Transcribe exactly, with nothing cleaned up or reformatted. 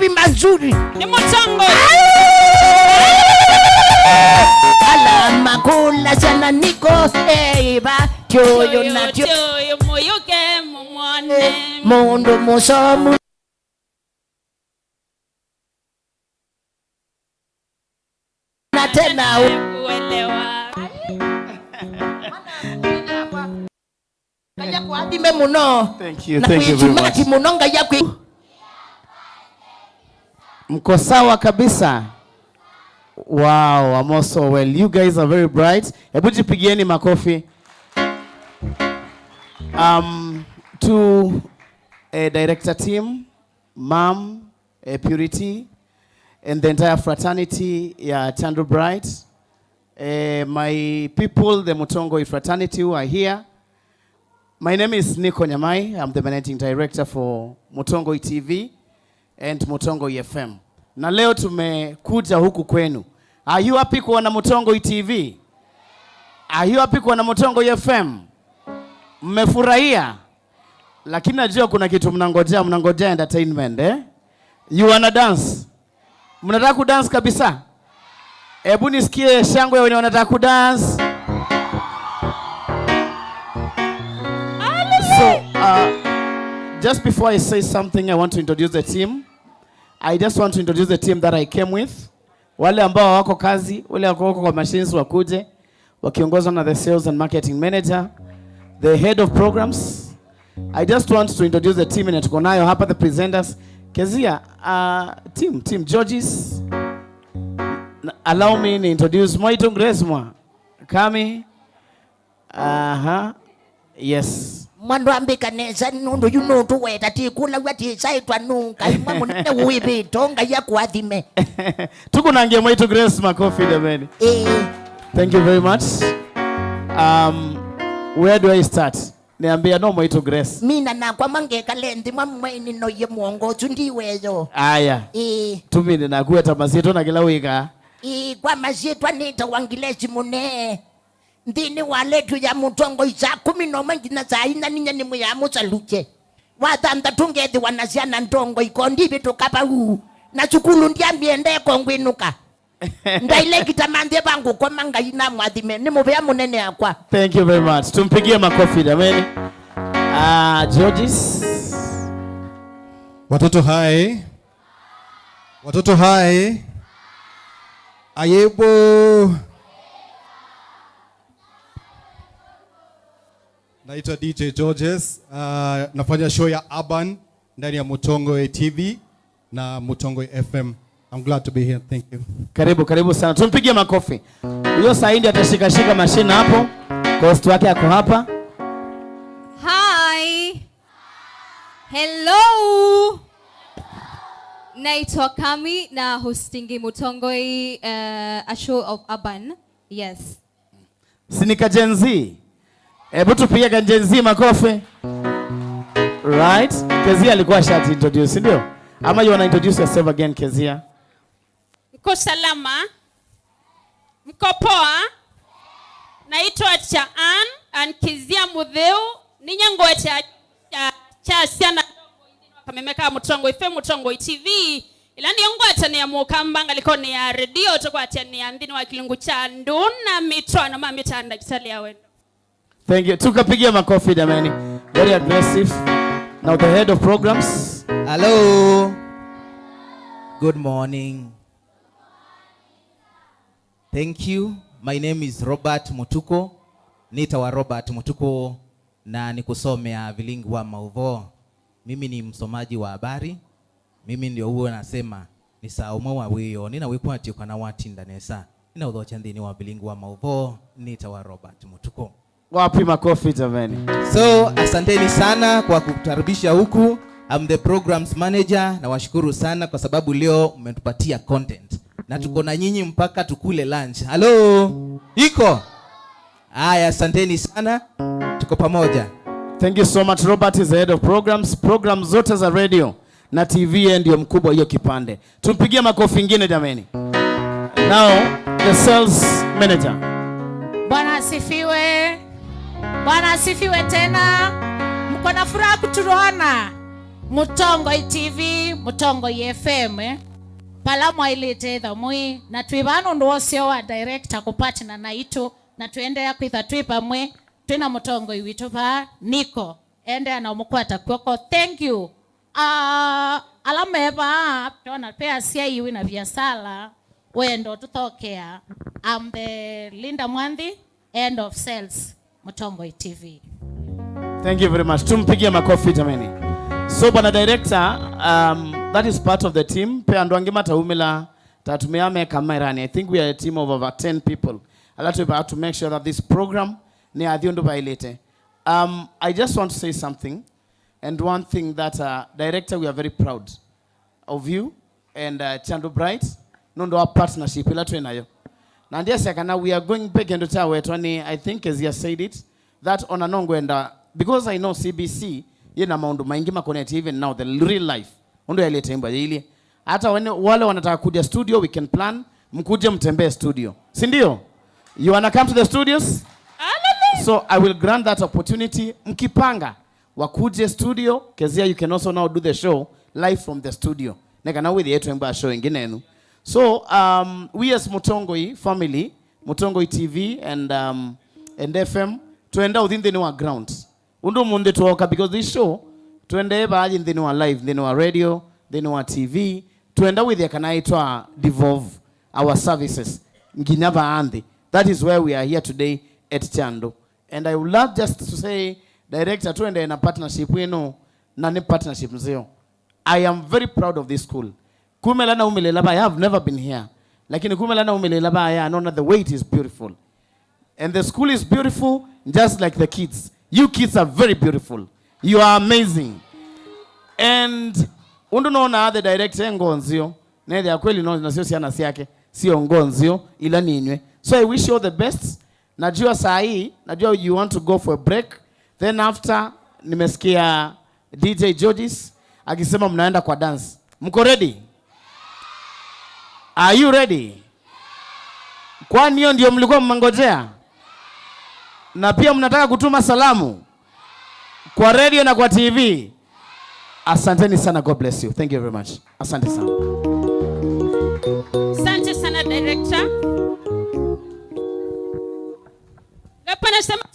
Makofi mazuri. Nĩ mũtongo. Ala makula syana niko, eh, iva, tioyo na tio-, tioyo mũyũke mũmwone. Mũndũ mũsomu. Na tena u- kuelewa. Ngai akũathime mũno. Thank you, na thank you very much. Mũno Ngai akwĩ- Mko sawa kabisa. Wow, I'm also well. You guys are very bright. Hebu jipigieni makofi. Um, to, eh, director team, mom, eh, Purity, and the entire fraternity ya Chandu Bright. Eh, my people, the Mutongoi fraternity who are here. My name is Nico Nyamai. I'm the managing director for Mutongoi T V and Mutongoi F M. Na leo tumekuja huku kwenu. Are you happy kuona Mutongoi T V? Are you happy kuona Mutongoi F M? Mmefurahia? Lakini najua kuna kitu mnangojea, mnangojea entertainment, eh? You wanna dance? Mnataka kudance kabisa? Hebu nisikie shangwe ya wenye wanataka kudance. So, uh, just before I say something, I want to introduce the team. I just want to introduce the team that I came with. Wale ambao wako kazi, wale wako wako kwa machines wakuje, wakiongozwa na the sales and marketing manager, the head of programs. I just want to introduce the team yenye tuko nayo hapa, the presenters. Kezia, uh, team, team Georges. N-, allow me ni introduce Mwaitu Grace Mwa. Kami. Aha. Yes. Mwandu ambika nesa nundu yu no tuweta ti kula wa ti saitwa nunga imwe munene uivi tonga ya kuathime. Tukunangie Mwaitu Grace makofi jameni. Eh. Thank you very much. Um, where do I start? Niambia no Mwaitu Grace. Mina nakwa mangekale nthima mweni no ye mwongo tu ndiweyo. Aya. Eh. Tumine nakueta masito na kila wika. Eh, kwa masitwa nita wangilesi mune. Nthĩnĩ wa lĩtũ ya mũtongoi saa kũmi na ũmwe nginya saa inya ninyie nĩmwĩaa mũsalukye. Wa thanthatũ ngethĩwa na syana ndongoi ko ndivĩtũka vau. Na sukulu ndyambie ndeko ngwĩnũka. Ndailekita manthie vangũkoma Ngai namwathime. Nĩ mũvea mũnene akwa. Thank you very much. Tumpigie makofi jameni. Ah, Georges. Watoto hai. Watoto hai. Aibu. Naitwa D J Georges. Uh, nafanya show ya Urban ndani ya Mutongoi T V na Mutongoi F M. I'm glad to be here. Thank you. Karibu, karibu sana. Tumpigie makofi. Huyo saa hii ndiye atashikashika mashine hapo. Host wake ako hapa. Hi. Hello. Naitwa Kami na hostingi Mutongoi, uh, a show of Urban. Yes. Si ni ka Gen Z? Hebu tupige ka Gen Z makofi. Right? Kezia alikuwa ashati introduce, ndio? Ama you wanna introduce yourself again, Kezia? Mko salama? Mko poa? Naitwa Chaan, Ann Kezia Mutheu. Ninyie ngwetea kya, kya syana nthĩnĩ wa kameme ka Mutongoi F M, Mutongoi T V. Ĩla nĩyo ngwatanĩa mũkamba ngalĩkonĩ ya redio, tũkwatanĩa nthĩnĩ wa kĩlungu kya andũ na mĩtwaano ma mĩtaa ndakĩtalĩ ya wendo. Thank you. Tukapigia makofi jamani. Very aggressive. Now the head of programs. Hello. Good morning. Thank you. My name is Robert Mutuko. Nitawa Robert Mutuko na nikusomea vilingi wa mauvoo. Mimi ni msomaji wa habari. Mimi ndio huwa nasema ni saa umwe wa wĩoo, nĩna wĩkwatyo kana watinda nesa. Nĩna ũthokya nthĩnĩ wa vilingi wa mauvoo, nĩtawa Robert Mutuko. Wapi makofi jamani? So, asanteni sana kwa kukaribisha huku. I'm the programs manager. Nawashukuru sana kwa sababu leo mmetupatia content. Na tuko na nyinyi mpaka tukule lunch. Hello? Iko? Aya, asanteni sana. Tuko pamoja. Thank you so much. Robert is the head of programs. Programs zote za radio na T V, yeye ndio mkubwa hiyo kipande. Tumpigie makofi ingine jameni. Now, the sales manager. Bwana asifiwe. Bwana asifiwe tena. Mko na furaha kutuona? Mũtongoi T V, Mũtongoi F M, eh? Pala mwaĩlĩte ĩtha mũĩ, na twĩ vaa nũndũ wa ũseo wa director kũpatana naitũ, na tũendeea kwĩtha twĩ vamwe, twĩ na mũtongoi witũ vaa, Nico, endeea na ũmũkwata kw'oko. Thank you. Ah, ala me vaa, tona pe asyai wĩ na viasala, wendo tũthokea. I'm the Linda Mwanthi, head of sales, Mũtongoi T V. Thank you very much. Tumpigie makofi jameni. So, bwana director, um, that is part of the team. Pe andũ angĩ mataumĩla, tatumĩa meka mairani. I think we are a team of over ten people. Ala twĩ vaa to make sure that this program nĩ athi ũndũ vaĩlĩte. Um, I just want to say something. And one thing that, uh, director, we are very proud of you and, uh, Chandu Bright, nũndũ wa partnership ĩla twĩ nayo. Na ndiasya kana we are going big, kĩndũ kyawetwa nĩ, I think, as you said it, that ona no ngwenda, because I know C B C yĩna maũndũ maingĩ makonetye even now the real life. Ũndũ yaĩlĩte imbwa yĩilyĩ. Hata wene, wale wanataka kuja studio, we can plan, mkuje mtembee studio. Si ndio? You wanna come to the studios? Hallelujah. So I will grant that opportunity. Mkipanga, wakuje studio, Kezia, you can also now do the show live from the studio. Nĩ kana wĩthĩe twĩmbaa show ĩngĩ nenyu. So, um, we as Mũtongoi family, Mũtongoi T V and, um, and F M, twenda ũthi nthĩnĩ wa ground. Ũndũ ũmũnthĩ twoka because this show twendee vaa yĩ nthĩnĩ wa live, nthĩnĩ wa radio, nthĩnĩ wa T V. Twenda wĩthĩa kana ĩtwa devolve our services nginya vaa nthĩ. That is where we are here today at Chandu. And I would love just to say, director, tuendee na partnership ĩno, na nĩ partnership nzeo. I am very proud of this school. Kuma ĩla naumĩlĩla vaa, I have never been here. Lakini kuma ĩla naumĩlĩla vaa, naona the way it is beautiful. And the school is beautiful, just like the kids. You kids are very beautiful. You are amazing. And ũndũ nonaa the director e ngoo nzeo, nethĩa kweli no nasyo syana syake sio ngoo nzeo ila ninywe. So I wish you all the best. Najua saa hii, najua you want to go for a break. Then after, nimesikia D J Georges akisema mnaenda kwa dance. Mko ready? Are you ready? Kwani hiyo ndio mlikuwa mmengojea? Na pia mnataka kutuma salamu kwa radio na kwa T V? Asanteni sana. God bless you. Thank you very much. Asante sana. Asante sana, director. Ngapenda sema